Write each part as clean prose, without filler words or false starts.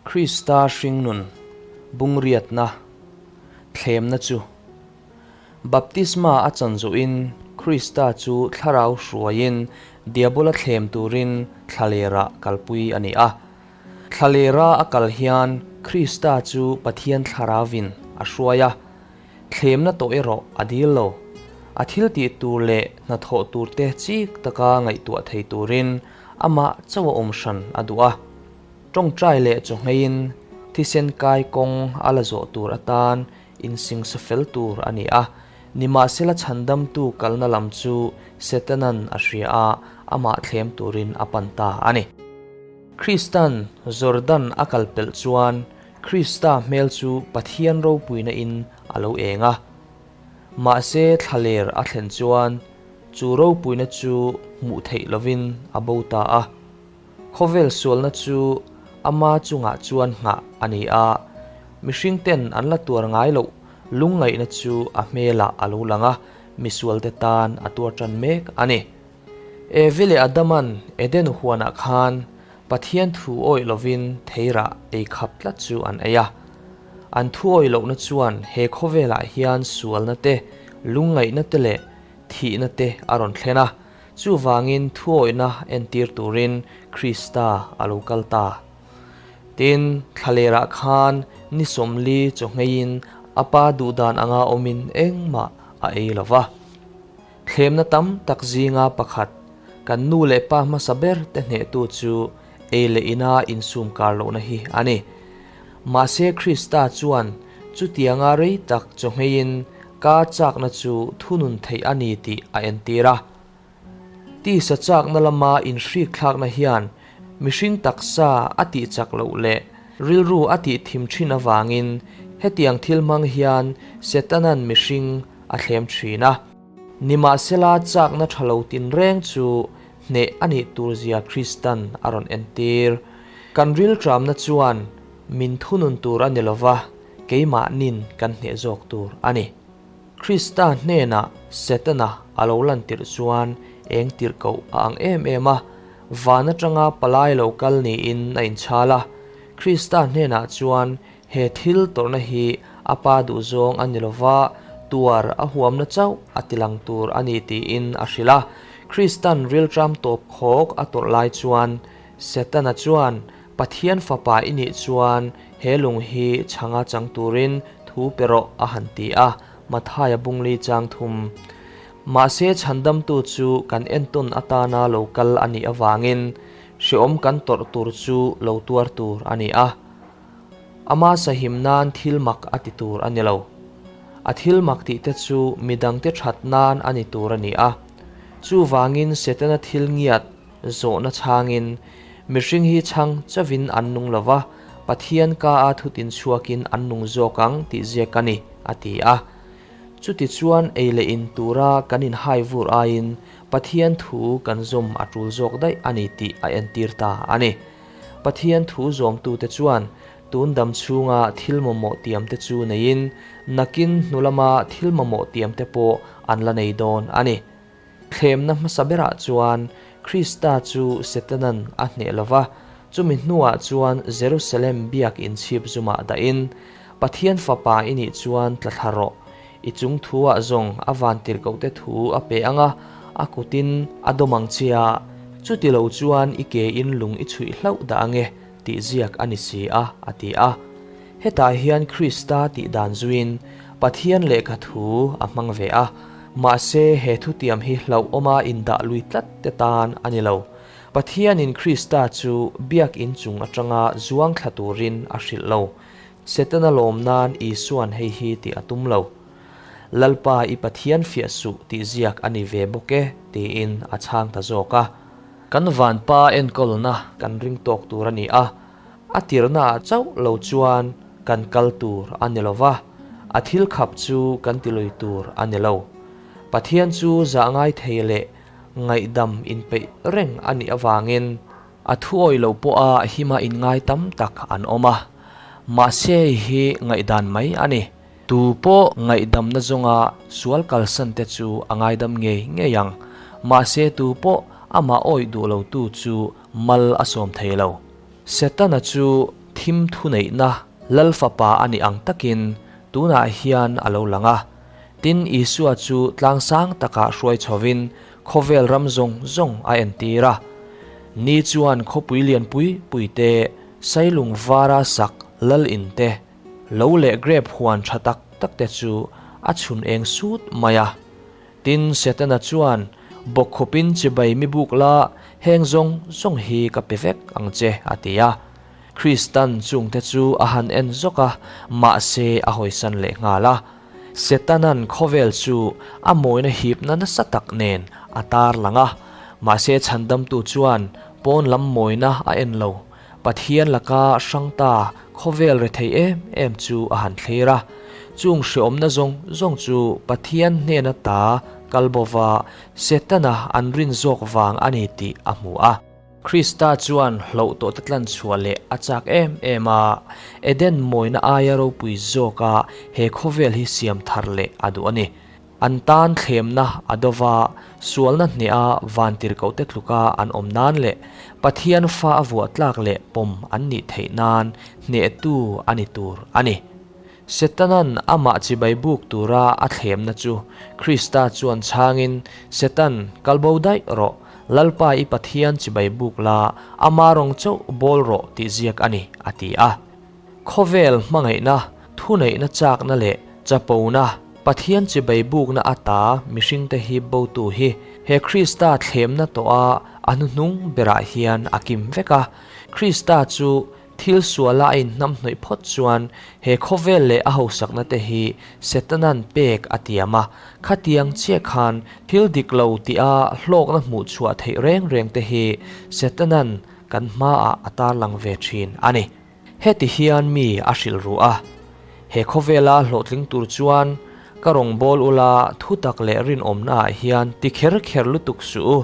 Krista hringnun bungriatna thlemna chu Baptisma a chan zuhin Krista chu thlarau hruaiin Diabola thlem turin thlalera kalpui a ni a. Thlalera a kal hian Krista chu Pathian thlarauvin a hruai a, thlemna tawh erawh a dil lo. A thil tih tur leh hnathawh turte chik taka ngaihtuah thei turin amah chauh a awm hran a duh a. Tawngtai leh chawhmeiin thisen kai kawng a la zawh tur atan insingsa fel tur a ni a, nimahsela chhandamtu kalna lam chu Setanan a hria a, amah thlem turin a pan ta a ni. Kristan Jordan a kal pelh chuan Krista hmel chu Pathian ropuina in a lo eng a. Mahse thlaler a thlen chuan chu ropuina chu hmuh theih lovin a bo ta a. Khawvel sualna chu ama chungah chuan nghah a ni a, mihringten an la tuar ngai loh lungngaihna chu a hmelah a lo lang a, misualte tan a tuar tan mek a ni. Evi leh Adaman Eden huanah khan Pathian thu awih lovin theirah ei khap tlat chu an ei a. An thu awih lohna chuan he khawvelah hian sualna te, lungngaihna te leh thihna te a rawn thlen a. Chuvangin thuawihna entir turin Krista a lo kal ta. Tin, thlalerah khan ni 40 chawhmeiin a pa duhdan anga awmin engmah a ei lo va. Thlemna tam tak zinga pakhat, kan nu leh pa hmasa ber te hnehtu chu ei leh ina insum kar lohna hi a ni. Mahse Krista chuan chutianga rei tak chawhmeiin ka chakna chu thunun theih a ni tih a entir a. Tisa chakna lama inhrik thlakna hian mihring taksa a tih chak loh leh rilru a tih thim thin avangin hetiang thil hmang hian Setanan mihring a thlem thin a. Nimahsela chakna tha lo tinreng chu hneh a nih turzia Kristan a rawn entir. Kan rilṭamna chuan min thunun tur a ni lova, keimahnin kan hneh zawk tur a ni. Krista hnenah Setana a lo lantirh chuan eng tirhkoh a ang em em a, van atanga palai lo kal niin a inchhal a. Krista hnenah chuan he thil tawrhna hi a pa duhzawng a ni lova, tuar a huamna chauh a tilang tur a ni tiin a hrilh a. Kristan rilṭam tawp khawk a tawrh lai chuan Setana chuan, Pathian fapa i nih chuan he lung hi chhanga chang turin thu pe rawh a han ti a, Mathaia bungli chang thum. Mahse chhandamtu chu kan entawn atana lo kal a nih avangin hreawm kan tawrh tur chu lo tuar tur a ni a. Ama sahim nan thil mak a ti tur a ni lo. A thil mak tih te chu midangte that nan a ni tur a ni a. Chuvangin Setana thil ngiat Zawhna chhangin, Mihring hi chhang chauvin an nung lo va, Pathian ka a thutin chhuakin an nung zawk ang tih ziak a ni, a ti a. Chutichuan ei leh in tura kan inhai vur aiin Pathian thu kan zawm a tul zawk daih a ni tih a entir ta a ni. Pathian thu zawmtute chuan tun dam chhunga thil mamawh tiamte chu neiin nakin hnu lama thil mamawh tiamte pawh an la nei dawn a ni. Thlemna hmasa berah chuan Krista chu Setanan a hneh lo va, chumi hnuah chuan Jerusalem biak inchhip zumah dahin, Pathian Fapa i nih chuan tla thla rawh, i chung thuah zawng a vantirhkohte thu a pe ang a, a kutin a dawm ang che a, chuti lo chuan i kein lung i chhuih hlauh dah ang e, tih ziak a ni si a, a ti a. Hetah hian Krista tih dan zuiin Pathian lehkha thu a hmang ve a, mahse he thutiam hi hlauhawma indah lui tlat te tan a ni lo. Pathianin Krista chu biak in chung atanga zuang thla turin a hrilh lo. Setana lawm nan Isuan hei hi tih a tum lo. Lalpa i Pathian fiah suh tih ziak a ni ve bawk e, tiin a chhang ta zawk a. Kan vanpa enkawlna kan ring tawk tur a ni a, A tirnaah chauh lo chuan kan kal tur a ni lo va, a thil khap chu kan ti lui tur a ni lo. Pathian chu zah ngai thei leh ngaihdam inpeih reng a nih avangin a thu awih lo pawha hima inngai tam tak an awm a. Mahse hei hi ngaihdan mai a ni. Tu pawh ngaihdamna zawnga sual kalsan te chu a ngaidam ngei ngei ang. Mahse tu pawh amah awih duh lotu chu mal a sawm thei lo. Setana chu. thim thuneihna Lal Fapa a nih ang takin tunah hian a lo lang a. Tin, Isua chu tlang sang takah hruai chhovin khawvel ram zawng zawng a entir a. Ni chuan khawpui lian pui pui te, sailung vara sak lal in te, lo leh grep huan tha tak tak te chu a chhun eng sut mai a. Tin, Setana chuan, Bawkkhawpin chibai mi buk la, heng zawng zawng hi ka pe vek ang che, a ti a. Kristan chungte chu a han en zawk a, mahse a hawisan leh nghal a. Setanan khawvel chu a mawina hipna nasa tak nen a tar lang a, mahse chhandamtu chuan pawn lam mawina a en lo. Pathian laka hrang ta khawvel rethei em em chu a han thlir a. Chung hreawmna zawng zawng chu Pathian hnena ta kal bova Setana an rin zawk vang a ni tih a hmu a. Krista chuan hlauh tawh te tlan chhuah leh a chak em em a, Eden mawina aia ropui zawka he khawvel hi siam thar leh a duh a ni. An tan thlemna a do va, sualna hneha vantirhkohte tluka an awm nan leh Pathian fa a vuah tlak leh pawm an nih theih nan hnehtu a ni tur a ni. Setanan amah chibai buk tura a thlemna chu Krista chuan chhangin, Setan, kal bo daih rawh, Lalpa i Pathian chibai buk la, ama rawng chauh bawl rawh tih ziak a ni, a ti a. Khawvel hmangaihna, thuneihna chakna leh chapona, Pathian chibai bukna ata mihringte hip botu hi he Krista thlemna tawha a hnuhnung berah hian a kim vek a. Krista chu thil suala a inhnamhnawih phawt chuan he khawvel leh a hausakna te hi Setanan pek a tiam a, khatiang chiah khan thil dik lo tia hlawkna hmuh chhuah theih reng reng te hi Setanan kan hmaah a tarlang ve thin a ni. Heti hian mi a hrilh ruh a, He khawvela hlawhtling tur chuan ka rawngbâwl ula thutak leh rinawmnaah hian ti kher kher lutuk suh u.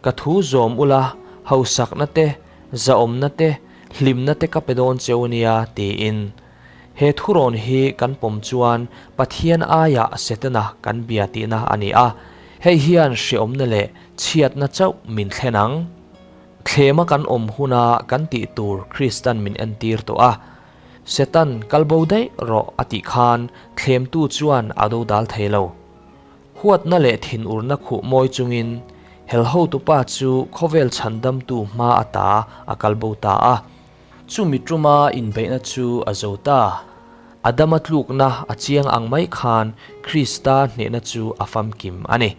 Ka thu zawm ula hausakna te, zahawmna te, hlimna te ka pe dawn cheu nia tiin. He thurawn hi kan pawm chuan Pathian aiah Setana kan bia tihna a ni a, hei hian hreawmna leh chhiatna chauh min thlen ang. Thlema kan awm huna kan tih tur Kristan min entir tawh a, Setan kal bo daih rawh a tih khan thlemtu chuan a dodal thei lo. Huatna leh thinurna khuh mawi chungin hel hotupa chu khawvel chhandamtu hma ata a kal bo ta a. Chumi tuma inbeihna chu a zo ta. Adama tlukna a chiang ang mai khan Krista hnehna chu a famkim a ni.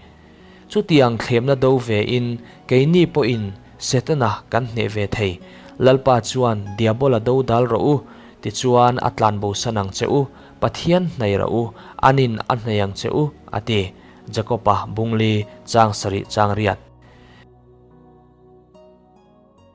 Chutiang thlemna do ve in keini pawhin Setana kan hneh ve thei. Lalpa chuan Diabola do dal rawh u, tichuan a tlan bosan ang che u, Pathian hnai rawh u, anin a hnai ang che u, a ti. Jakoba bungli chang sarih chang riat.